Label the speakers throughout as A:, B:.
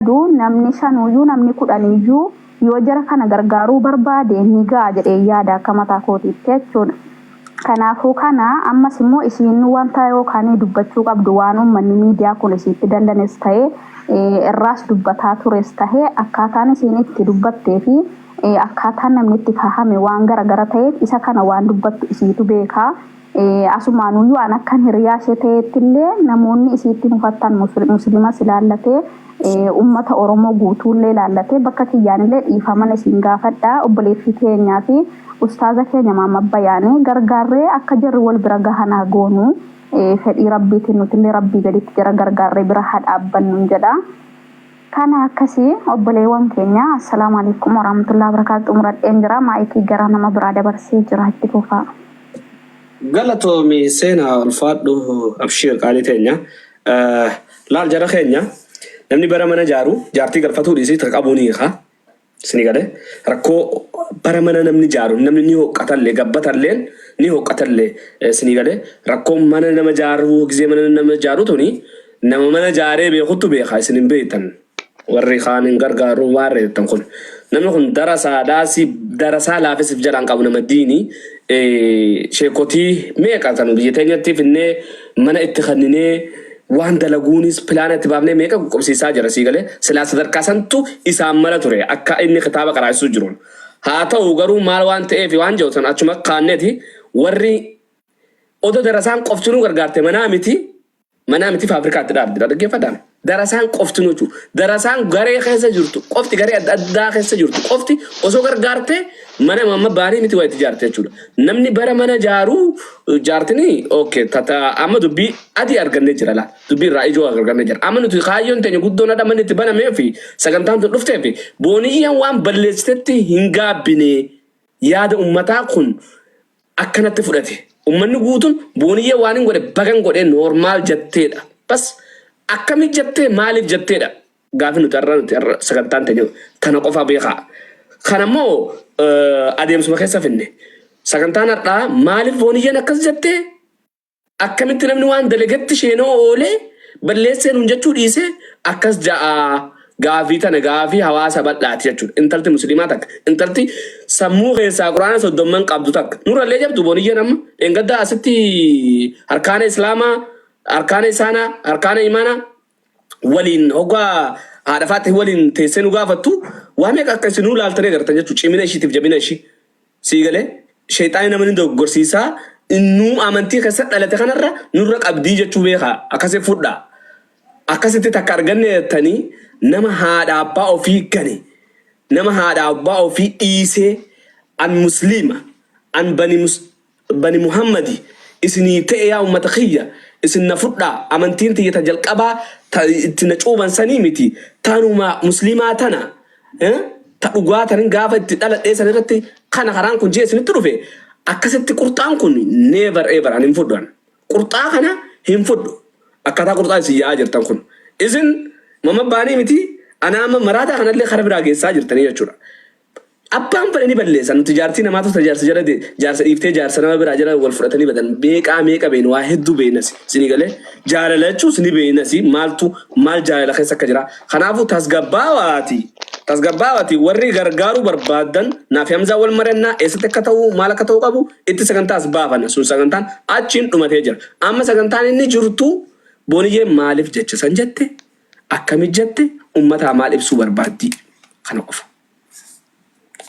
A: Yaadu namni shanuuyyuu namni kudhaniyyuu yoo jara kana gargaaruu barbaade ni ga'a jedheen yaada akka mataa kootiitti jechuudha. Kanaafuu kana ammas immoo isiin wanta yookaan dubbachuu qabdu waan uummanni miidiyaa kun isiitti dallanes ta'e irraas dubbataa tures tahe akkaataan isiin itti dubbattee fi akkaataan namni itti fahame waan garagara ta'eef isa kana waan dubbattu isiitu beeka. Asumaanuyyuu an akkan hiriyaa ishee ta'eettillee namoonni isiitti mufattan muslimas ilaallatee ummata Oromoo guutuullee ilaallatee bakka kiyyaanillee dhiifaman isin gaafadha. Obboleettii teenyaa fi ustaaza keenya Mahammad Bayaanii gargaarree akka jarri wal bira gahan haa goonu. Fedhii Rabbiitiin nutillee Rabbii gaditti jara gargaarree bira haa dhaabbannun jedha. Kana akkasi obboleewwan keenya. Assalaamu Aleykum Warahmatullahi Wabarakatuh xumuradheen jira maayikii gara nama biraa dabarsee jira itti fufaa.
B: Galatoomi Seenaa ulfaadhu abshiir qaalii teenya. Laal jara keenya namni bara mana jaaru jaartii galfatuu dhiisii ta qabuu ni hiika. Isinii galee rakkoo bara mana namni jaaru namni ni hoqqatallee gabbatalleen ni hoqqatallee isinii galee rakkoon mana nama jaaruu gisee mana nama jaaru tuni nama mana jaaree beekuttu beeka isin hin beektan. Warri kaan hin gargaaru maarree jettan kun namni kun darasaadhaa si darasaa laafisif jalaan qabu nama diini sheekotii meeqa tan biyya teenyatti finnee mana itti kanninee waan dalaguunis pilaana itti baafnee meeqa qoqqobsiisaa jira sii galee silaa sadarkaa santu isaan mala ture akka inni kitaaba qaraasisuu jiruun haa ta'u garuu maal waan ta'eef waan jedhu san achuma kaanneeti warri odo darasaan qoftinuu gargaarte manaa miti. Manaa miti faafrikaatti dhaabdi dhaggeeffadhaan. Darasaan qoftinuu jechuudha. Darasaan garee keessa jirtu qofti garee adda addaa keessa jirtu qofti osoo gargaarte mana mamma baanii miti waa itti ijaarte jechuudha. Namni bara mana jaaruu jaartini okay tata amma dubbii adii argannee jira laa dubbii irraa ijoo argannee jira. Amma nuti kaayyoon teenya guddoon hadha manni itti banamee fi sagantaan tun dhuftee fi booniyyaan waan balleessitetti hin gaabbine yaada ummataa kun akkanatti fudhate. Ummanni guutuun booniyyee waan hin godhe bagan godhee normal jetteedha. Bas akkami jettee maaliif jetteedha. Gaafi nuti har'a sagantaan teenya tana qofa beekaa. Kana immoo adeemsuma keessa finne. Sagantaan har'aa maaliif booniyyeen akkas jettee? Akkamitti namni waan dalagetti sheenoo oolee balleessee nuun jechuu dhiisee akkas ja'a gaafii tana gaafii hawaasa bal'aati jechuudha. Intalti musliimaa takka intalti sammuu keessaa quraana soddomman qabdu takka nurrallee jabdu booniyyeen amma dheengaddaa asitti harkaana islaamaa harkaana isaanaa harkaana imaanaa waliin hoggaa haadha faatti waliin teessee nu gaafattu waa meeqa akka isinuu laaltanii agartan jechuudha cimina ishiitiif jabina ishii. Sii galee? Sheeyxaanni nama ni dogoggorsiisaa innuu amantii keessa dhalate kanarra nurra qabdii jechuu beekaa akkasi fudhaa. Akkasitti takka arganne jettanii nama haadha abbaa ofii gane nama haadha abbaa ofii dhiisee an musliima an bani mus bani Muhammadi isinii ta'e yaa ummata kiyya isin na fudhaa amantiin tiyya ta jalqabaa ta itti na cuuban sanii miti tanuma muslimaa tana eh, ta dhugaa tanin gaafa itti dhaladhee san irratti kana karaan kun jee isinitti dhufe akkasitti qurxaan kun never ever an hin fudhu an qurxaa kana hin fudhu akkaataa qurxaa isin yaa'aa jirtan kun isin mama baanii miti ana amma maraataa kanallee kara biraa geessaa jirtanii jechuudha. Abbaan fedhe ni balleessa. Nuti jaartii namaatu ta jaarsa jala jaarsa dhiiftee jaarsa nama biraa jala wal fudhatanii badan. Meeqaa meeqa beekna waa hedduu beeknas. Isinii galee jaalala jechuus ni beeknas maaltu maal jaalala keessa akka jira. Kanaafuu tasgabbaawaati. Tasgabbaawaati warri gargaaruu barbaaddan naaf Hamzaa wal mari'annaa eessatti akka ta'u maal akka ta'u qabu itti sagantaa as baafanna. Sun sagantaan achiin dhumatee jira. Amma sagantaan inni jirtu Booniyyeen maaliif jecha san jette akkami jette ummataa maal ibsuu barbaaddii kana qofa.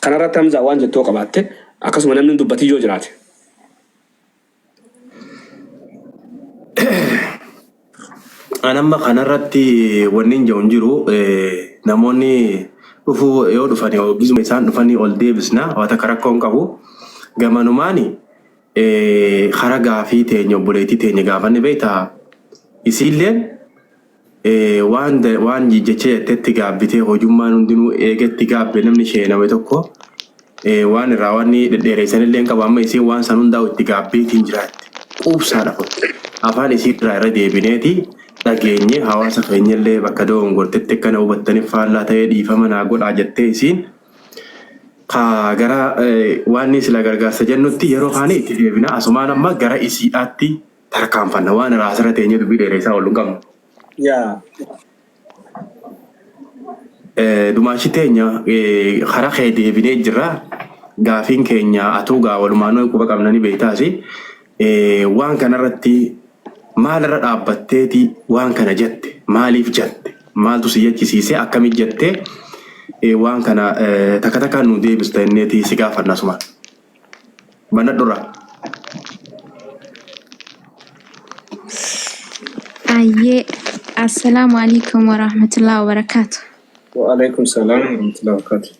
B: Kanarratti Hamzaa waan jettu yoo qabaatte akkasuma namni hin dubbatin yoo jiraate.
C: An amma kanarratti wanni hin jiru hin jiru namoonni dhufuu yoo dhufani gizuma isaan dhufanii ol deebisna waa takka rakkoo hin qabu. Gamanumaani kara gaafii teenya obboleettii teenya gaafanne beektaa isiilleen Waan waan jecha jettetti gaabbitee hojummaan hundinuu eegetti gaabbe namni sheename tokko waan irraa waan dhedheereessan illee hin qabu amma isiin waan san hundaa'u itti gaabbeetiin jiraatti. Quubsaadha kun. Afaan isii irraa irra deebineeti dhageenye hawaasa keenyallee bakka dogongortetti akkana hubattaniif faallaa ta'ee dhiifama naa godhaa jettee isiin ka gara waan sila gargaarsa jennutti yeroo kaanii itti deebina asumaan amma gara isiidhaatti tarkaanfanna waan irraa asirra teenyee dubbii dheereessaa oollu hin qabnu.
B: Yaa.
C: Dumaashi teenya karaa kee deebinee jirra. Gaafiin keenya atuu gaa walumaanuu quba qabna ni beektaasi. Waan kanarratti maalirra dhaabbatteeti waan kana jette? Maaliif jette? Maaltu si jechisiise? Akkamitti jette? Waan kana takka takkaan nu deebista jenneeti si gaafanna asumaan. Banadhurraa.
D: Ayyee, assalaamu alaikum warahmatullahi wabarakaatu.
B: Wa'alaikum salaam warahmatullahi wabarakatuh.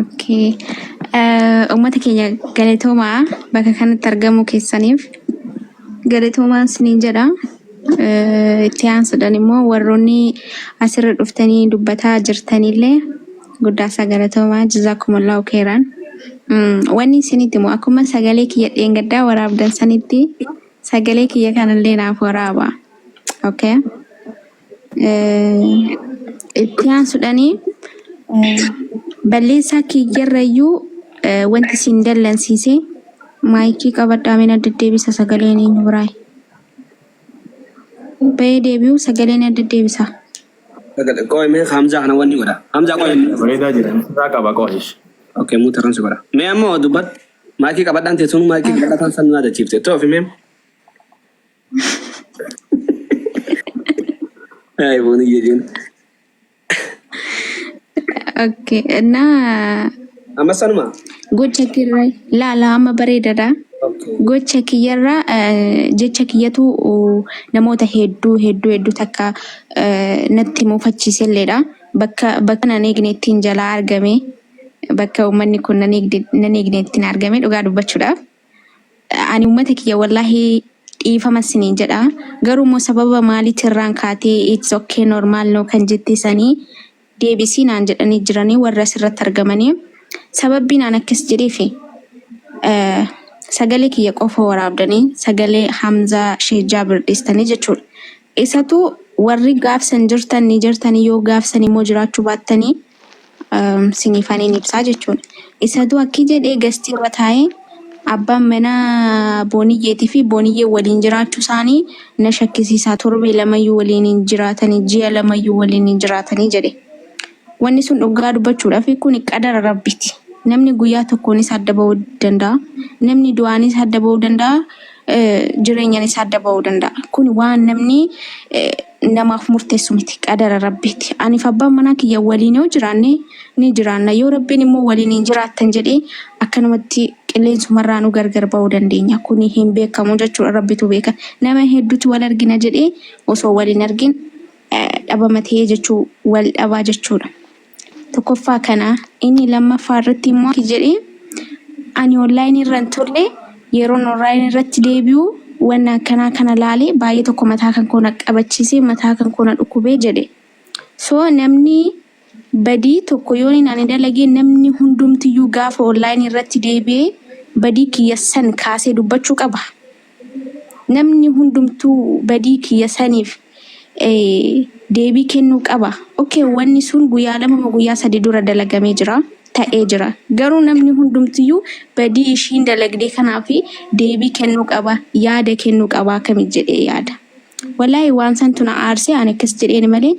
D: Okay. Uummata keenya galatoomaa bakka kanatti argamuu keessaniif galatoomaan isiniin jedha. Itti aansuudhaan immoo warroonni asirra dhuftanii dubbataa jirtanillee guddaasaa galatoomaa jazaakumullahu khairan. Wanni isinitti himu akkuma sagalee kiyya dheengaddaa waraabdan sanitti sagalee kiyya kanallee naaf waraaba. Okay. Itti aansuudhaani balleessaa kiyyarrayyuu wanti isin dallansiise maayikii qabadhaa mee na deddeebisa sagaleen eenyu biraa. Bahee deebi'u sagaleen na deddeebisa.
B: Qoy mee Hamzaa kana wanni godha. Hamzaa qoy.
C: Bareedaa jira. Sirraa qaba qo'ashish.
B: Okay, muutarran si godha. Mee ammoo dubbat maayikii qabadhaan teessuun maayikii qabadhaan san nu yaadachiifte. Toofi mee. Ay, booni jedhiin.
D: Okay, እና
B: Amma sanuma.
D: gocha kirra laala amma bareedaadha.
B: Okay.
D: Gocha kiyyarra jecha kiyyatu namoota hedduu hedduu hedduu takka natti mufachiiselleedha. Bakka bakka nan eegne ittiin jalaa argame bakka uummanni kun nan eegne ittiin argame dhugaa dubbachuudhaaf. Ani uummata kiyya wallaahi dhiifama isiniin jedha. Garuu immoo sababa maaliitirraan kaatee it's okay normal no kan jette sanii deebisii naan jedhanii jiranii warra asirratti argamanii. Sababbiin aan akkas jedheefi sagalee kiyya qofa waraabdanii sagalee Hamzaa Sheekh Jaabir dhiistanii jechuudha. Isatu warri gaafsan jirtan ni jirtanii yoo gaafsan immoo jiraachuu baattanii siniifaniin ibsaa jechuudha. Isatu akki jedhee gastii irra taa'ee abbaan manaa Booniyyeetii fi Booniyyee waliin jiraachuu isaanii na shakkisiisaa torbee lamayyuu waliin hin jiraatanii ji'a lamayyuu waliin hin jiraatanii jedhe. Wanni sun dhugaa dubbachuudhaaf kun qadara rabbiiti. Namni guyyaa tokkoonis adda ba'uu danda'a. Namni du'aanis adda ba'uu danda'a. Jireenyaanis adda ba'uu danda'a. Kun waan namni namaaf murteessu miti. Qadara rabbiiti. Aniif abbaan manaa kiyya waliin yoo jiraanne ni jiraanna. Yoo rabbiin immoo waliin hin jiraattan jedhee akkanumatti qilleensumarraa nu gargar ba'uu dandeenya. Kun hin beekamu jechuudha. Rabbitu beeka. Nama hedduutu wal argina jedhee osoo wal hin argin dhabama ta'ee jechuu wal dhabaa jechuudha. Tokkoffaa kana inni lammaffaa irratti immoo jedhee ani online irra hin turre yeroon online irratti deebi'u wanna akkanaa kana laalee baay'ee tokko mataa kan koo na qabachiisee mataa kan koo na dhukkubee jedhe. So namni badii tokko yoo inni ani dalagee namni hundumtiyyuu gaafa online irratti deebi'ee badii kiyya san kaasee dubbachuu qaba. Namni hundumtuu badii kiyya saniif deebii kennuu qaba. Okay, wanni sun guyyaa lama moo guyyaa sadi dura dalagamee jira, ta'ee jira. Garuu namni hundumtiyyuu badii ishiin dalagdee kanaaf deebii kennuu qaba, yaada kennuu qaba akkamitti jedhee yaada. Wallaahi waan santu na aarsee ani akkas jedheen malee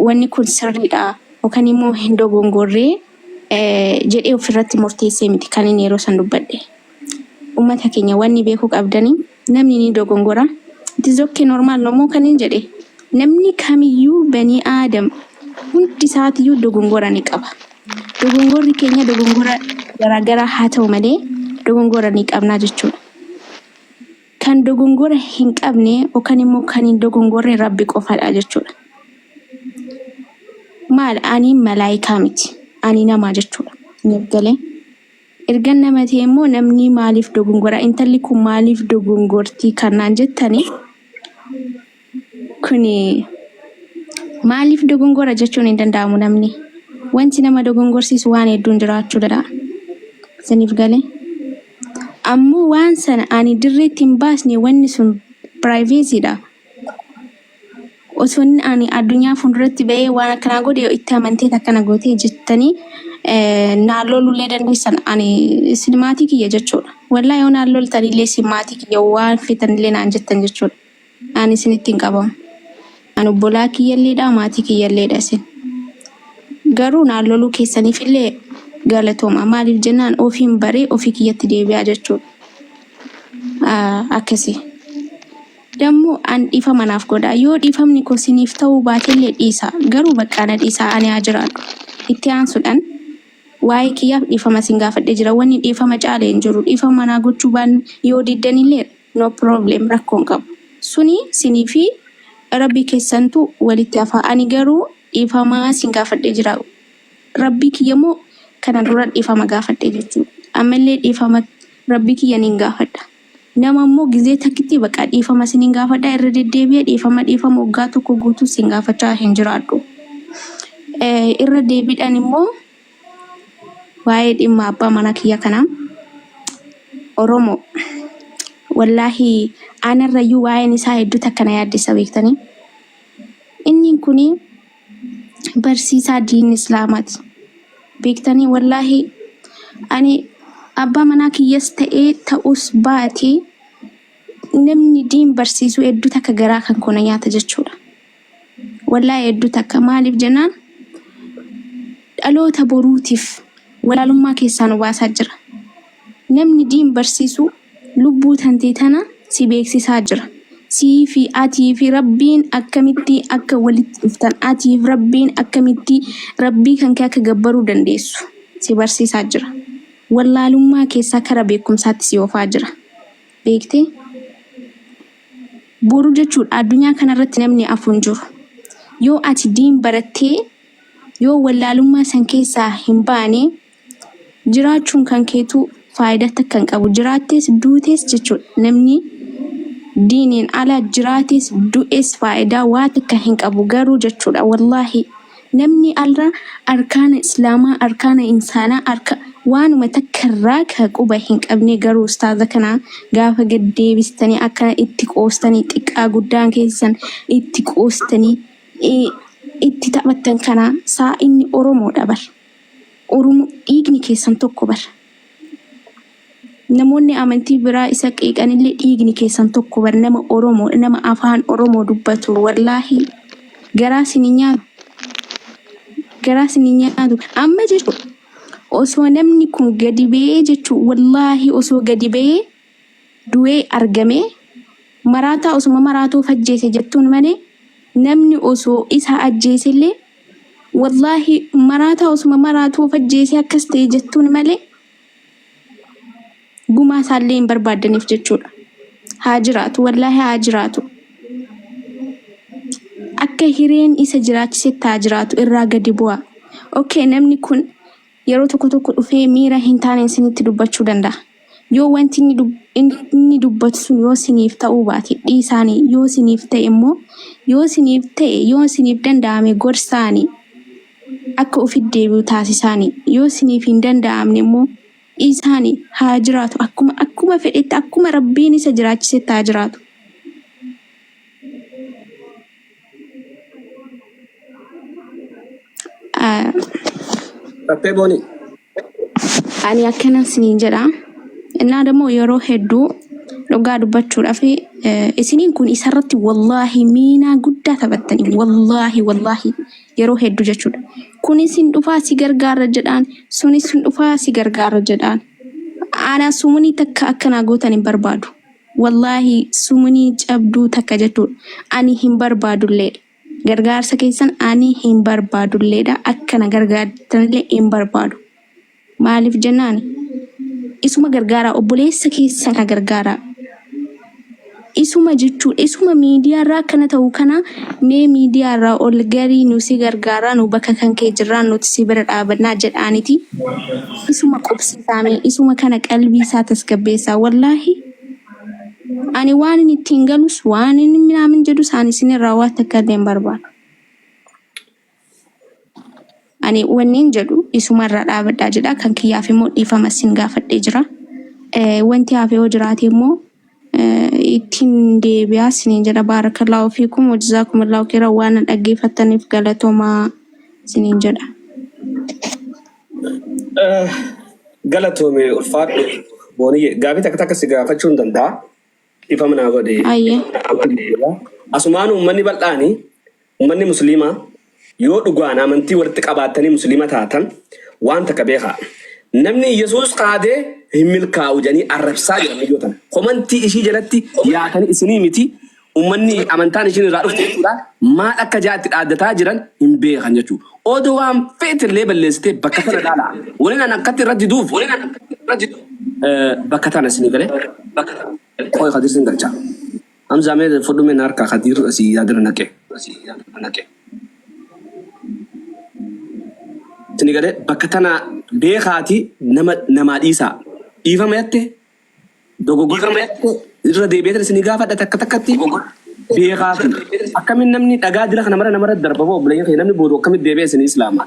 D: wanni kun sirriidha yookaan immoo hin dogongorree jedhee ofirratti murteessee miti kan inni yeroo san dubbadhe. Ummata keenya wanni beekuu qabdanii namni ni dogongora. It is okay normal no moo kan hin jedhe namni kamiyyuu banii aadam hundi isaatiyyuu dogongora ni qaba. Dogongorri keenya dogongora garaagaraa haa ta'u malee dogongora ni qabnaa jechuudha. Kan dogongora hin qabne yookaan immoo kan hin dogongorre Rabbi qofadha jechuudha. Maal ani malaayikaa miti ani nama jechuudha. Galee. Ergan nama ta'e immoo namni maaliif dogongora intalli kun maaliif dogongorti kan naan jettani kuni maaliif dogongora jechuun hin danda'amu namni. Wanti nama dogongorsiisu waan hedduun jiraachuu danda'a. Isiniif galee. Ammoo waan sana ani dirreetti hin baasne wanni sun privacy dha. Osoo inni ani addunyaa fuulduratti ba'ee waan akkanaa godhe itti amantee akkana gootee jettanii naan lolullee dandeessan ani isin maatii kiyya jechuudha. Wallaahi yoo naan loltanillee isin maatii kiyya waan feetanillee naan jettan jechuudha. Ani isinitti hin qabamu. An obbolaa kiyyalleedha, maatii kiyyalleedha isin. Garuu naan loluu keessaniifillee galatooma. Maaliif jennaan ofiin baree ofii kiyyatti deebi'aa jechuudha. Akkasi. Dammoo an dhiifama naaf godhaa. Yoo dhiifamni koo siniif ta'uu baatellee dhiisaa. Garuu baqqaa na dhiisaa ani haa jiraadhu. Itti aansuudhaan waa'ee kiyyaaf dhiifama isin gaafadhee jira. Wanni dhiifama caale hin jiru. Dhiifama naa gochuu baan yoo diddanillee no problem rakkoo hin qabu. Suni sinii fi Rabbii keessantu walitti hafa. Ani garuu dhiifama isin gaafadhee jira. Rabbii kiyya immoo kana dura dhiifama gaafadhe jechuudha. Ammallee dhiifama Rabbii kiyya niin gaafadha. Nama immoo gizee takkitti baqa dhiifama isiniin gaafadha irra deddeebi'ee dhiifama dhiifama waggaa tokko guutuu isin gaafachaa hin jiraadhu. Irra deebiidhaan immoo waa'ee dhimma abbaa manaa kiyya kanaa Oromoo wallaahi anarrayyuu waa'een isaa hedduu takka na yaaddessa beektanii. Inni kuni barsiisaa diin islaamaati. Beektanii wallaahi ani abbaa manaa kiyyas ta'ee ta'us baatee namni diin barsiisu hedduu takka garaa kan koo na nyaata jechuudha. Wallaahi hedduu takka maaliif jennaan dhaloota boruutiif walaalummaa keessaa nu baasaa jira. Namni diin barsiisu lubbuu tantee tana si beeksisaa jira. Sii fi atii fi Rabbiin akkamitti akka walitti dhuftan, atii fi Rabbiin akkamitti Rabbii kan kee akka gabbaruu dandeessu si barsiisaa jira. Wallaalummaa keessaa kara beekumsaatti si oofaa jira. Beektee? Boru jechuudha addunyaa kanarratti namni afu hin jiru. Yoo ati diin barattee yoo wallaalummaa san keessaa hin baane Jiraachuun kan keetuu faayidaa takka hin qabu. Jiraattees duutees jechuudha. Namni diiniin ala jiraates du'es faayidaa waa takka hin qabu garuu jechuudha. Wallaahi namni alra arkaana islaamaa arkaana insaanaa arka waanuma takka irraa ka quba hin qabne garuu ustaaza kana gaafa gad deebistanii akkana itti qoostanii xiqqaa guddaan keessan itti qoostanii itti taphattan kana saa inni Oromoodha bar. Oromo dhiigni keessan tokko bar. Namoonni amantii biraa isa qeeqanillee dhiigni keessan tokko bar nama Oromoo nama afaan Oromoo dubbatu wallaahi garaa sin hin nyaatu. Garaa sin hin nyaatu. Amma jechuun osoo namni kun gadi ba'ee jechuun wallaahi osoo gadi ba'ee du'ee argamee maraataa osuma maraatuu of ajjeese jettuun malee namni osoo isa ajjeesellee Wallaahi maraataa osuma maraatuu of ajjeesee akkas ta'e jettuun malee gumaa isaallee hin barbaaddaniif jechuudha. Haa jiraatu wallaahi haa jiraatu. Akka hireen isa jiraachisetti haa jiraatu irraa gadi bu'a. Okay namni kun Yeroo tokko tokko dhufee miira hin taaneen sinitti dubbachuu danda'a. Yoo wanti inni dub- inni dubbatu sun yoo siniif ta'uu baate dhiisaanii, yoo siniif ta'e immoo yoo siniif ta'e yoo siniif danda'ame gorsaanii akka ofitti deebi'u taasisaanii, yoo siniif hin danda'amne immoo dhiisaanii haa jiraatu akkuma akkuma fedhetti akkuma Rabbiin isa jiraachisetti haa jiraatu.
B: Rakkee boonii.
D: Ani akkanan isiniin jedha. Innaa ደግሞ yeroo hedduu dhugaa dubbachuudhaaf isiniin kun isarratti wallaahi miinaa guddaa taphattanii wallaahi wallaahi yeroo hedduu jechuudha. Kun isin dhufaa si gargaara jedhaan sunis sin dhufaa si gargaara jedhaan. Ana sumunii takka akkanaa gootan hin barbaadu. Wallaahi sumunii cabduu takka jechuudha. Ani hin barbaadulleedha. Gargaarsa keessan ani hin barbaadulleedha. Akka na gargaartanillee hin barbaadu. Maaliif jennaan isuma gargaaraa obboleessa keessan na gargaaraa. Isuma jechuudha. Isuma miidiyaarraa akkana ta'u kana mee miidiyaarraa ol garii nu si gargaaraa nu bakka kan kee jirraa nuti si bira dhaabannaa jedhaaniti. Isuma qubsiisaa mee isuma kana qalbii isaa tasgabbeessaa wallaahi. Ani waan inni ittiin galus waan inni minaamin jedhus ani isinirraa waan takka illee hin barbaadu. Ani wanniin jedhu isumarraa dhaabadhaa jedha. Kan kiyyaaf immoo dhiifama isin gaafadhee jira. Wanti hafe yoo jiraate immoo ittiin deebi'aa isiniin jedha. Baarakallaahu fiikum wajazaakumullahu khairan waan na dhaggeeffattaniif galatoomaa isiniin jedha.
B: Galatoomi ulfaadhu booniyye. Gaafii takka takka si gaafachuu hin danda'a. Dhiifama naa godhi.
D: Ayyee.
B: Asumaan uummanni bal'aani. Ummanni musliimaa yoo dhugaan amantii walitti qabaattanii musliima taatan waan takka beekaa. Namni Iyyasuus kaadee hin milkaa'u jedhanii arrabsaa jiran miyyoo tana. Komantii ishii jalatti yaatanii isinii miti ummanni amantaan ishiin irraa dhufte jechuudha maal akka jaatti dhaaddataa jiran hin beekan jechuudha. Odoo waan feetillee balleessitee bakka tana laala. Waliin an akkatti irra diduuf bakka tana isinii galee qoy Kadir sin galcha. Hamzaa mee fudhu mee na harkaa Kadiir asii yaadira naqe. Isinii galee bakka tana beekaati nama namaa dhiisaa. Dhiifama jette dogoggora irra deebi'eetan isinii gaafadha takka takkatti beekaa fi akkamiin namni dhagaa dila kana mara namarra darba boo obboleeyyan kiyya namni boodu akkamitti deebi'ee isinii islaama.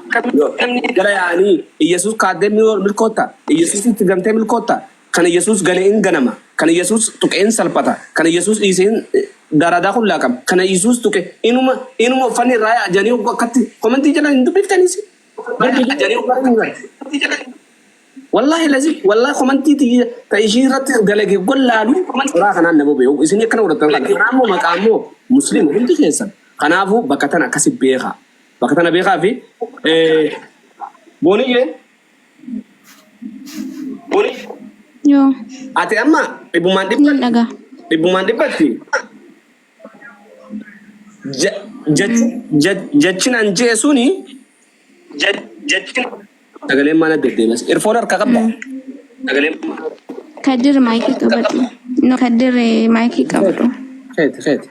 B: Jala yaa'anii Iyyasuus kaaddee milkootta Iyyasuusitti gamtee milkootta kan Iyyasuus gane in ganama kan Iyyasuus tuqe in salphata kan Iyyasuus dhiise in daradaa kun laaqama kan Iyyasuus tuqe inuma inuma uffanni irraa yaa'a jedhanii akkatti komentii jala hin dubbiftaniis. Wallahi lazim wallahi komantii tiyya ta ishii irratti dalage gollaalu qoraa kanaan nama beeku isin akkana godhattan kana kanaa immoo maqaa immoo musliima hundi keessan kanaafuu bakka tana akkasi beekaa bakka tana beekaa fi booniyyee
D: Yoo
B: ati amma dhibbumaan
D: nin
B: dhibbatti
D: dhagaa.
B: dhibbumaan dhibbatti jechin an je'e suni Sagaleen maal deddeebas? Irfoon harkaa qabda?
D: Kadir maayikii qabadhu. No, Kadir maayikii qabadhu.
B: Keeti keeti.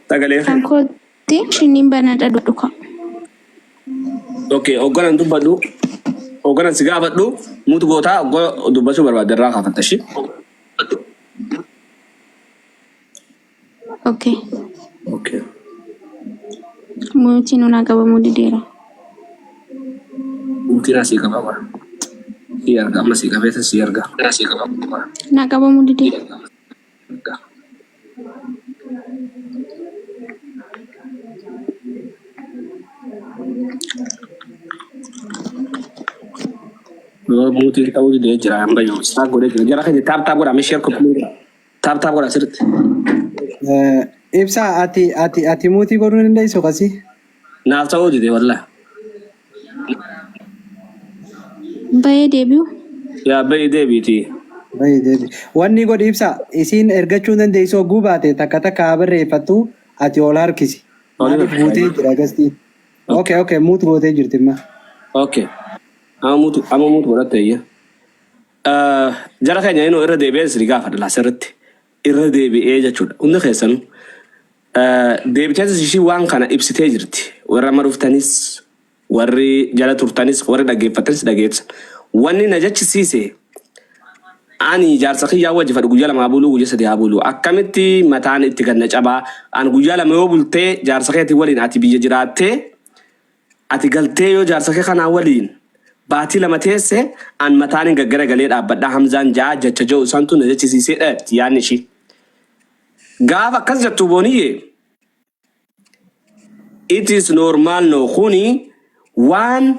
B: Sagalee
D: Kan kootti shiniin banadha dhuka.
B: Okay, hogganan dubbadhu. Hogganan si gaafadhu. Mutu gootaa hoggaa dubbachuu barbaadde irraa kaafatta ishii.
D: Okay.
B: Okay.
D: Mutiin unaa qabamuu dideera.
B: Mutiin asii qaba bara. Si arga amma si qabeessa si arga.
D: Naa qabamuu dideera.
B: Yoo mutiin ta'uu didee jira amma yoo isaa godhee jira. Jara keenya taap taap godhaa mee sheer koppii godhaa. Taap taap godhaa sirriitti.
E: Ibsaa ati ati ati muutii godhuu hin dandeessu qasii.
B: Naaf ta'uu dide wallahi.
D: Bayee deebi'u.
B: Yaa ba'i deebiiti.
E: Bayi deebi. Wanni godhi ibsaa isiin ergachuu hin dandeessu hogguu baate takka takka haa barreeffattu ati ol harkisi. Maaliif guutee jira gastiin. Okay okay muut gootee jirti imma.
B: Okay. Amma muutu amma muutu godhatte iyya. Jara keenya inuu irra deebi'ee isin gaafadha laa sirritti. Irra deebi'ee jechuudha. Hundi keessanuu deebiteetis ishii waan kana ibsitee jirti. Warra amma dhuftanis, warri jala turtanis, warri dhaggeeffattanis dhageessa. Wanni na jechisiise ani jaarsa kiyyaa wajji fadhu guyyaa lama haa buluu guyyaa sadii haa buluu. Akkamitti mataan itti gad na cabaa? An guyyaa lama yoo bultee jaarsa keetii waliin ati biyya jiraattee Ati galtee yoo jaarsa kee kanaa waliin baatii lama teesse an mataanin gaggara galee dhaabbadha Hamzaan jaa jecha ja'u santu na jechisiiseedha jetti yaadni ishii. Gaafa akkas jettu booniyye it is normal no kuni waan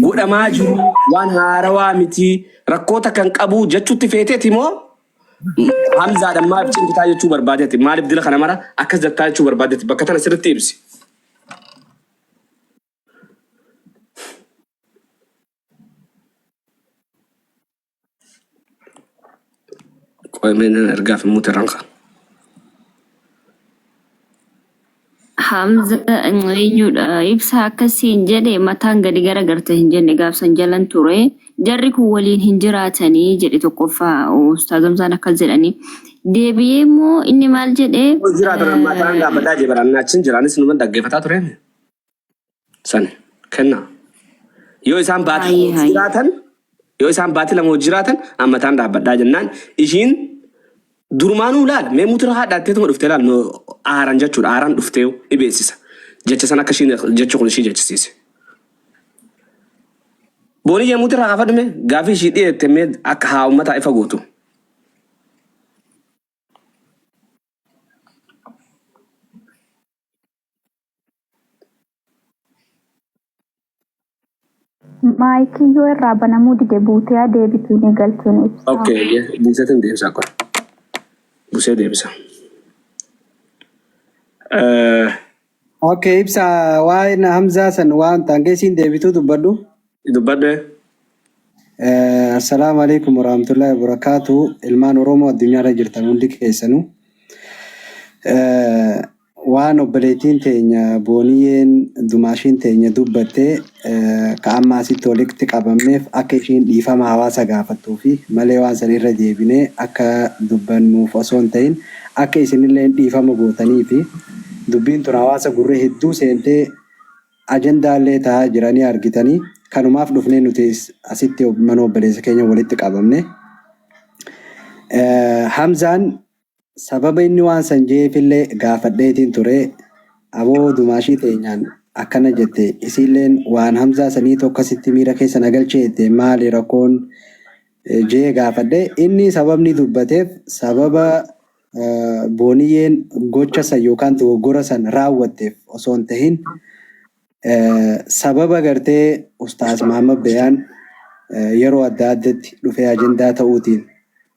B: godhamaa jiru waan haarawaa miti rakkoo takka hin qabu jechutti feeteeti moo Hamzaadhaan maaf cinqitaa jechuu barbaadeeti maaliif dila kana mara akkas jettaa jechuu barbaadeeti bakka tana sirriitti ibsi. Qoy mee nan ergaaf immoo terranka.
F: Hamza eenyudha ibsa akkasiin jedhe mataan gadi garagarte hin jenne gaafsan jalan ture jarri kun waliin hin jiraatanii jedhe tokkoffaa ustaaz Hamzaan akkas jedhanii deebi'ee immoo inni maal jedhe
B: Yoo jiraatan ammaa ta'an dhaabbataa jee baraan achiin jiraanis numa dhaggeeffataa ture. San kenna. Yoo isaan baatii
F: hayyee
B: lama
F: hayyee
B: jiraatan yoo isaan baatii lama hojii jiraatan amma ta'an dhaabbadhaa jennaan ishiin durumaanuu laal mee mutura haadhaatteetuma dhuftee laal no aaran jechuudha aaraan dhuftee ni beeksisa. Jecha san akka ishiin jechi kun ishii jechisiise. Booniyyee mutura kaafadhu mee gaafii ishii dhiyeette mee akka haa uummataa ifa gootu.
A: Maayikii yoo irraa banamuu dide buutee haa deebituu ni galchuun ibsaa.
B: Okay, buuseetiin deebisa qoy. Busee deebisa.
E: Okay, ibsa waa'een Hamzaa san waan taangeessiin deebituu dubbadhu.
B: Dubbadhe.
E: Assalaamu alaikum warahmatullahi wabarakatuh. Ilmaan Oromoo addunyaarra jirtan hundi keessanuu. Waan obboleettiin teenya Booniyyeen Dumaashiin teenya dubbatte ka amma asitti walitti qabamneef akka ishiin dhiifama hawaasa gaafattuu fi malee waan san irra deebinee akka dubbannuuf osoo hin ta'in akka isinilleen dhiifama gootanii fi dubbiin tun hawaasa gurra hedduu seentee ajandaallee tahaa jiranii argitanii kanumaaf dhufnee nuti asitti mana obboleessa keenya walitti qabamne. Hamzaan Sababa inni waan san je'eefillee gaafadheetiin ture, Aboo Dumaashii teenyaan akkana jette, isiilleen waan Hamzaa saniitu akkasitti miira keessa na galche jette, maali rakkoon je'ee gaafadhe. Inni sababni dubbateef sababa Booniyyeen gocha san yookaan dogoggora san raawwatteef osoo hin tahin, Sababa gartee Ustaaz Mahammad Bayaan yeroo adda addatti dhufee ajandaa ta'uutiin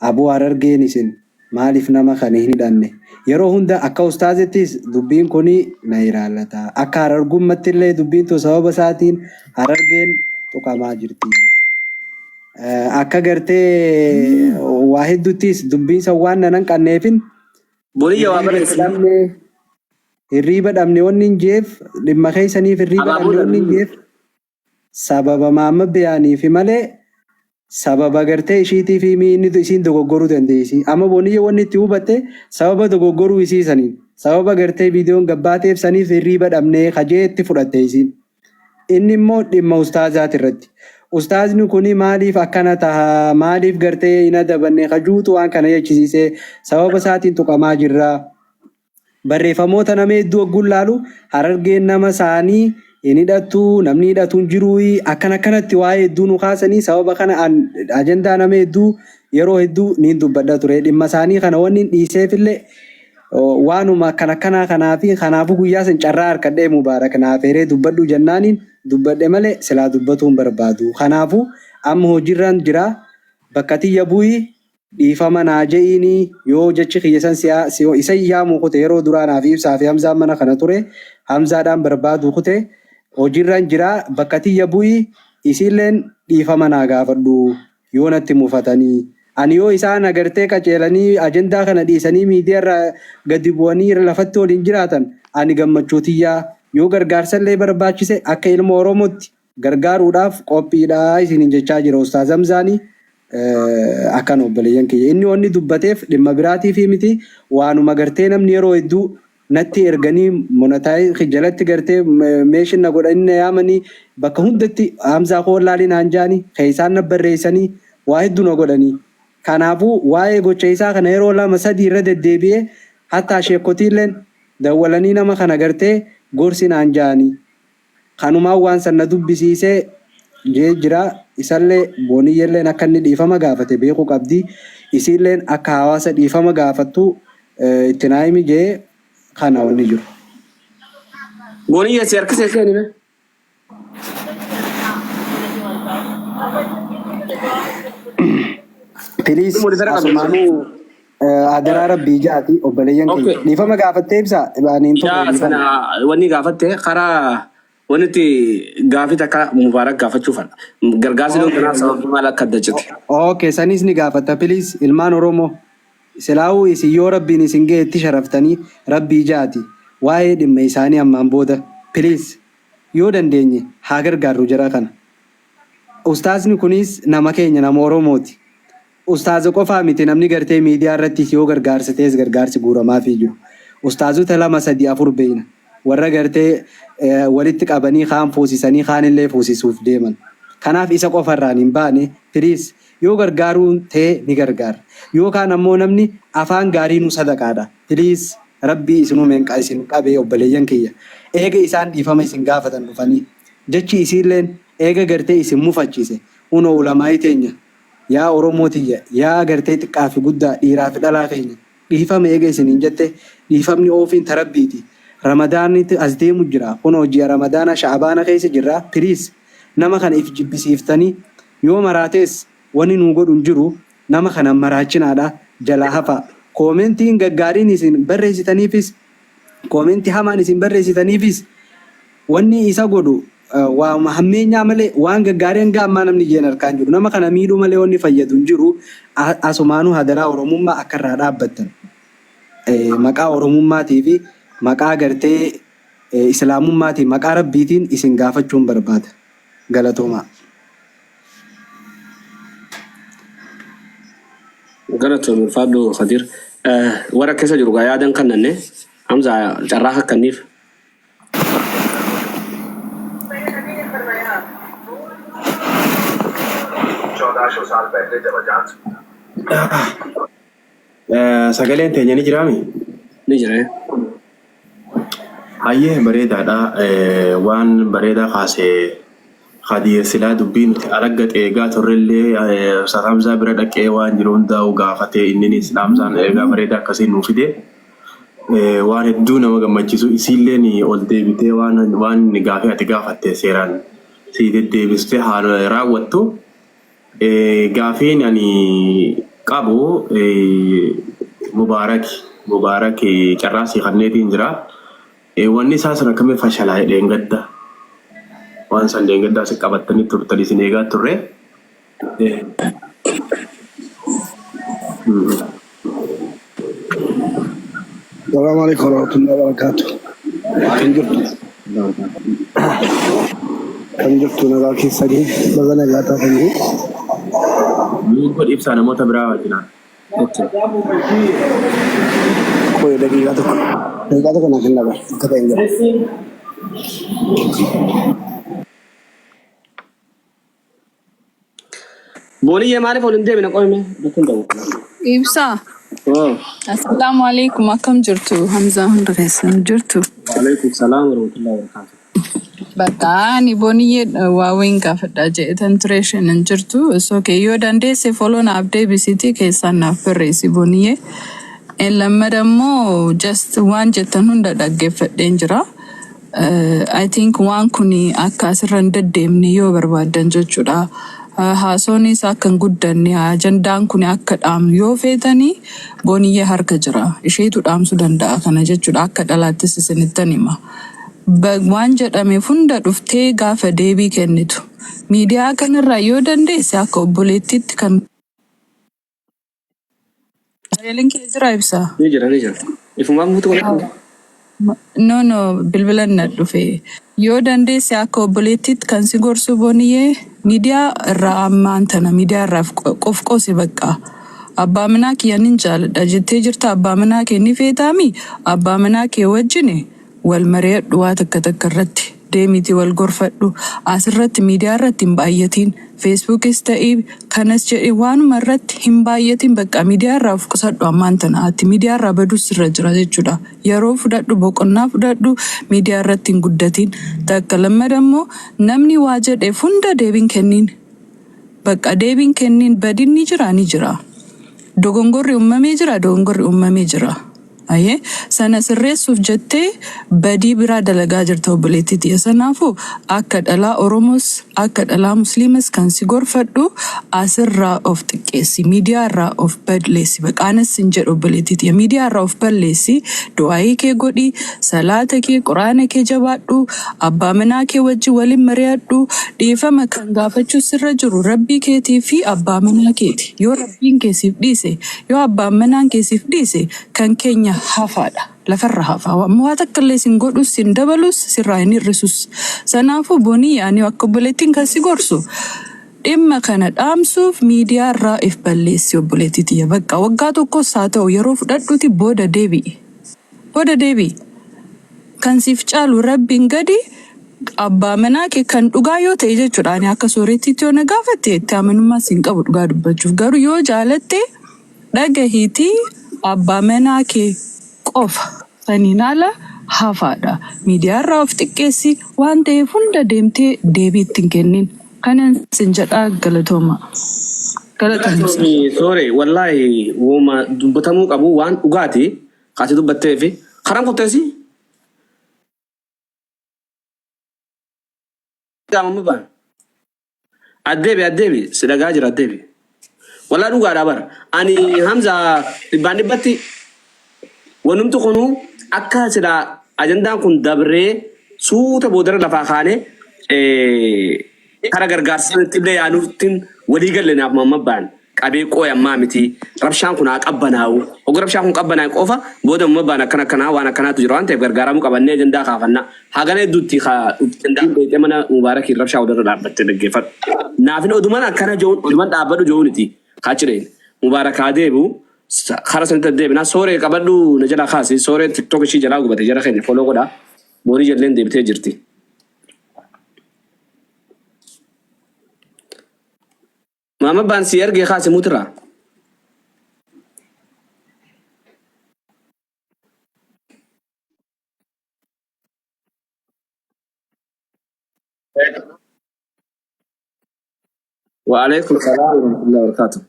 E: aboo Harargeen isin maaliif nama kana hin hidhanne? Yeroo hunda akka Ustaazittis dubbiin kuni na ilaallata. Akka Harargummattillee dubbiin tun sababa isaatiin Harargeen tuqamaa jirti. Akka gartee waa hedduuttis dubbiin san waan nan hanqanneefin
B: Boniyya waa
E: hirriiba
B: barreessi.
E: dhabne Hirriiba dhabne wanni hin jeef dhimma keessaniif hirriiba
B: Abaaboo
E: dhabne wanni hin
B: dhabne.
E: jeef sababa Mahammad Beyaaniifi malee sababa gartee ishiitiif himi inni isiin dogoggoruu dandeessi. Amma Boniyye wanni itti hubatte sababa dogoggoruu isii saniin sababa gartee viidiyoon gabbaateef saniif hirriiba dhabnee kajee itti fudhatte isiin. Inni immoo dhimma ustaazaati irratti. Ustaazni kuni maaliif akkana taha maaliif gartee hin adabanne kajuutu waan kana jechisiisee sababa isaatiin tuqamaa jirra. Barreeffamoota nama hedduu hogguun laalu Harargeen nama saanii hin hidhattu, namni hidhatu hin jiruuyi akkan akkanatti waa'ee hedduu nu kaasanii sababa kana an ajandaa nama hedduu yeroo hedduu niin dubbadha ture. Dhimma isaanii kana wanni dhiiseefillee waanuma akkan akkanaa kanaa fi kanaafuu guyyaa san carraa harkadhee Mubaarak na afeeree dubbadhu jennaaniin dubbadhe malee silaa dubbatuu hin barbaadu. Kanaafuu amma hojiirraan jira bakka tiyya bu'i Dhiifama naa je'iinii yoo jechi kiyya san si isa yaamuu kute yeroo duraa naaf Ibsaa fi Hamzaan mana kana ture Hamzaadhaan barbaaduu kute hojiirran jira bakka tiyya bu'i isiilleen dhiifama naa gaafadhu yoo natti mufatanii ani yoo isaan agartee qaceelanii ajandaa kana dhiisanii miidiyaarraa gadi bu'anii lafatti waliin jiraatan ani gammachuu tiyyaa yoo gargaarsallee barbaachise akka ilma Oromootti gargaaruudhaaf qophiidha isiniin jechaa jira Ustaaz Hamzaani. Akkan obboleeyyan kiyya. Inni wanni dubbateef dhimma biraatiifi miti waanuma gartee namni yeroo hedduu natti erganii monetaayi jalatti gartee meeshin na godhanii na yaamanii bakka hundatti Hamzaa koo wallaalii naan jaani keessaan na barreessanii waa hedduu na godhanii. Kanaafuu waa'ee gocha isaa kana yeroo lama sadii irra deddeebi'ee hattaa sheekkotiilleen dawwalanii nama kana gartee gorsi naan jaanii. Kanumaan waan san na dubbisiise jee jira. Isallee Booniyyelleen akka inni dhiifama gaafate beekuu qabdi. Isiilleen akka hawaasa dhiifama gaafattu itti naa himi jee kana wanni jiru.
B: Booniyye si harkisee seeni mee.
E: Please
B: Moderator qabdi.
E: asumaanuu adaraa rabbii jaati obboleeyyan
B: Okay.
E: keenya. Dhiifama gaafattee ibsa ani hin turre
B: Yaa
E: dhiifama.
B: sana wanni gaafatte karaa wanni itti gaafii takka mubaarak gaafachuu fadha. Gargaarsi loon kanaa sababni maal akka adda cite.
E: Okay, sanis ni gaafatta please ilmaan Oromoo. Silaahuu isin yoo rabbiin isin ga'e itti sharaftanii rabbii jaati waa'ee dhimma isaanii ammaan booda please yoo dandeenye haa gargaarru jara kana. Ustaazni kunis nama keenya nama Oromooti. Ustaaza qofaa miti namni gartee miidiyaa irrattis yoo gargaarsa ta'es gargaarsi guuramaafii jiru. Ustaazota 2 3 4 beeyna. Warra gartee walitti qabanii kaan fuusisanii kaanillee fuusisuuf deeman. Kanaaf isa qofa irraan hin baane please yoo gargaaruun ta'e ni gargaarra. Yoo kaan ammoo namni afaan gaariinuu sadaqaadha. Please Rabbii isin uumeen isin qabee obboleeyyan kiyya. Eega isaan dhiifama isin gaafatan dhufanii. Jechi isiilleen eega gartee isin mufachiise hunoo ulamaa'ii teenya Yaa Oromoo tiyya, yaa gartee xiqqaa fi guddaa, dhiiraa fi dhalaa keenya, dhiifama eega isiniin jette, dhiifamni oofiin ta Rabbiiti. Ramadaannitu as deemu jira, kunoo ji'a Ramadaanaa Sha'abaana keessa jirra, please nama kana if jibbisiiftanii, yoo maraatees wani nuu godhu hin jiru, nama kana hin maraachinaadha, jalaa hafaa. Koomentiin gaggaariin isin barreessitaniifis Koomenti hamaan isin barreessitaniifis wanni isa godhu waanuma hammeenyaa malee waan gaggaarii hanga ammaa namni jeen harkaa hin jiru. Nama kana miidhuu malee wanni fayyadu hin jiru. Asumaanuu hadaraa Oromummaa akka irraa dhaabbattan. Maqaa Oromummaatii fi maqaa gartee Islaamummaatiin maqaa Rabbiitiin isin gaafachuun barbaada. Galatoomaa.
B: Galatoomi ulfaadhu Kadir. Warra keessa jiru gaa yaadan kannanne Hamza carraa kakkanniif.
C: Sagaleen teenya ni jiraami?
B: Ni jira.
C: Hayyee bareedaadha. Waan bareedaa kaase Kadiir silaa dubbii nuti alagga eegaa turrellee Ustaaz Hamzaa bira dhaqee waan jiru hundaa'u gaafatee inninis dhaamsaan eegaa bareedaa akkasii nuu fide. Waan hedduu nama gammachiisu isiilleen ol deebitee waan waan gaafii ati gaafatte seeraan sii deddeebistee haa raawwattu. Gaafiin ani qabu Mubaaraki Mubaarak carraa sii kanneetiin jira. Wanni isaa sun akkamiin fashalaa'e dheengadda. Waan san dheengaddaa si qabattanii turtan isin eegaa turre.
G: Salaamu alaikum warahmatullahi wabarakatuh. Kan jirtu kan jirtu nagaa keessanii baga nagaa taatanii.
C: Mute godhi ibsaa namoota biraa wajjinaan.
B: Okay.
G: Qoy daqiiqaa tokko daqiiqaa tokko naaf hin dhaban akka ta'e hin jiru.
B: Booniyyee maaliif ol hin deebine qoyme? Dukkan qabu.
H: Ibsaa.
B: Oh.
H: Assalaamu alaikum akkam jirtu Hamzaa hunda keessan jirtu.
B: Waalaikum salaam warahmatullahi wabarakatuh.
H: Bakka ani boniyyee waa wayiin gaafadha jedhetan ture isheen hin jirtu. It's okay yoo dandeesse follow naaf deebisiiti keessaan naaf barreessi boniyyee. Lammada immoo just waan jettan hunda dhaggeeffadheen jira. I think waan kun akka asirra hin deddeemne yoo barbaaddan jechuudha. Haasoonis akka hin guddanne ajandaan kun akka dhaamu yoo feetanii boniyyee harka jira. Isheetu dhaamsuu danda'a kana jechuudha. Akka dhalaattis isinittan hima. Waan jedhameef hunda dhuftee gaafa deebii kennitu. Miidiyaa kanarraa yoo dandeesse akka obboleettiitti kan Sagaleen kee jira ibsaa?
B: Ni jira ni jira. Ifumaan guutuu godhadhu.
H: No no bilbilan na dhufe. Yoo dandeesse akka obboleettiitti kan si gorsu boniyyee miidiyaa irraa ammaan tana miidiyaa irraa qof qosi bakka. Abbaa manaa kiyya nin jaaladha jettee jirta abbaa manaa kee ni feetaami abbaa manaa kee wajjin wal mari'adhu waa takka takka irratti deemiti wal gorfadhu asirratti miidiyaa irratti hin baay'atiin feesbuukis ta'ii kanas jedhi waanuma irratti hin baay'atiin bakka miidiyaa irraa of qusadhu ammaan tana ati miidiyaa irraa badus irra jira jechuudha yeroo fudhadhu boqonnaa fudhadhu miidiyaa irratti hin guddatiin takka lammada immoo namni waa jedheef hunda deebiin kenniin bakka deebiin kenniin badin ni jira ni jira dogongorri uumamee jira dogongorri uumamee jira. Ayyee sana sirreessuuf jettee badii biraa dalagaa jirta obboleettii tiyya. Sanaafuu akka dhalaa Oromoos akka dhalaa Musliimas kan si gorfadhu asirraa of xiqqeessi. Miidiyaa irraa of balleessi. Baqaanas sin jedhu obboleettii tiyya. Miidiyaa irraa of balleessi. Du'aayii kee godhi. Salaata kee, quraana kee jabaadhu. Abbaa manaa kee wajjin waliin mari'adhu. Dhiifama kan gaafachuu sirra jiru rabbii keetii fi abbaa manaa keeti. Yoo rabbiin kee siif dhiise, yoo abbaan manaan kee siif dhiise kan keenya hafaadha. Lafarra hafaa. Waa takka illee sin godhus, sin dabalus, sirraa hin hir'isus. Sanaafuu bonii ani akka obboleettiin kan si gorsu dhimma kana dhaamsuuf miidiyaa irraa if balleessi obboleettii tiyya. Bakka waggaa tokkos haa ta'u yeroo fudhadhuuti booda deebi'i. Booda deebi'i. Kan siif caalu rabbiin gadi abbaa manaa kee kan dhugaa yoo ta'e jechuudha. Ani akka soorettiitti yoo na gaafatte itti amanummaa siin qabu dhugaa dubbachuuf. Garuu yoo jaalatte dhagahiitii abbaa manaa kee qofa saniin ala hafaadha. Miidiyaa irraa of xiqqeessi waan ta'eef hunda deemtee deebii itti hin kennin. Kanan sin jedhaa galatooma. Galatoomsa.
B: Galatoomi soore wallaahi woma dubbatamuu qabu waan dhugaati kaati dubbattee fi karaan kutteessi gaamama baan addeebi addeebi si dhagaa jira addeebi wallaahi dhugaadha bara ani Hamza dhibbaan dhibbatti wanumti kunuu Akka silaa ajandaan kun dabree suuta boodara lafaa kaanee kara gargaarsa sanatti illee yaanuuttiin walii galle naaf Muhammad Baan qabee qooy ammaa miti rabshaan kun haa qabbanaa'u. Oguu rabshaan kun qabbanaa'e qofa booda Muhammad Baan akkana akkanaa waan akkanaatu jira waan ta'eef gargaaramuu qabannee ajandaa kaafanna. Hagana hedduutti ka dhufteen dheeyxee mana Mubaarakiin rabshaa walirra dhaabbatte dhaggeeffadhu. Naafin oduman akkana jo'uun oduman dhaabbadhu jo'uuniti ka achi dheeyne. Mubaarak haa deebi'u kara sanitti deebina. Sooree qabadhu na jalaa kaasi. Sooreen tiktok ishii jalaa gubate jara keenya follow godhaa. Boonii jalleen deebitee jirti. Maama baan sii ergee kaasi mutirraa. Wa alaikum salaam wa rahmatullahi wa barakatuh.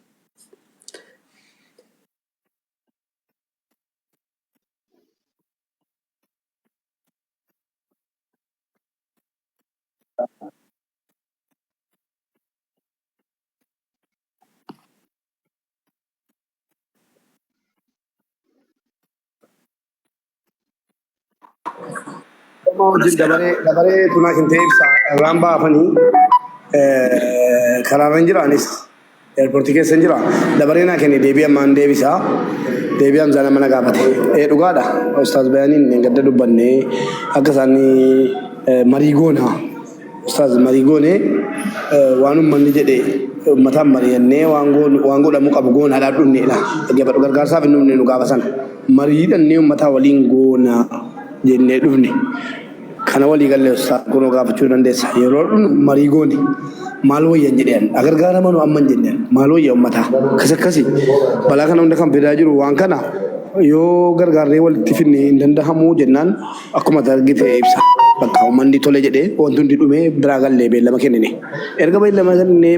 G: Amma wajjin dabaree dabaree tunaa kan ta'e ibsa irraan baafanii karaarran jira anis eerpoortii keessa jira dabaree naa kenne deebii ammaan deebisa deebii Hamzaan amma na gaafate ee dhugaadha ustaaz bayaaniin gadda dubbanne akka isaan marii goona ustaaz marii goone waan ummanni jedhe ummataan mari'annee waan goonu waan godhamuu qabu goonaadhaan dhumneedha dhaggeeffadhu gargaarsaaf hin dhumne nu gaafa sana Marii dhannee ummataa waliin goona jennee dhufne. Kana walii galle ustaaz kunoo gaafachuu dandeessa. Yeroo dhufnu marii goone. Maal wayyan jedhe an. Agargaaramanu amma hin jenne an. Maal wayya ummataa. Akkas akkasi. Balaa kana hunda kan fidaa jiru waan kana yoo gargaarree walitti finne hin dandahamu jennaan akkuma ati argite ibsa. Bakka ummanni tole jedhee wanti hundi dhumee biraa gallee beellama kennine. Erga beellama kennine.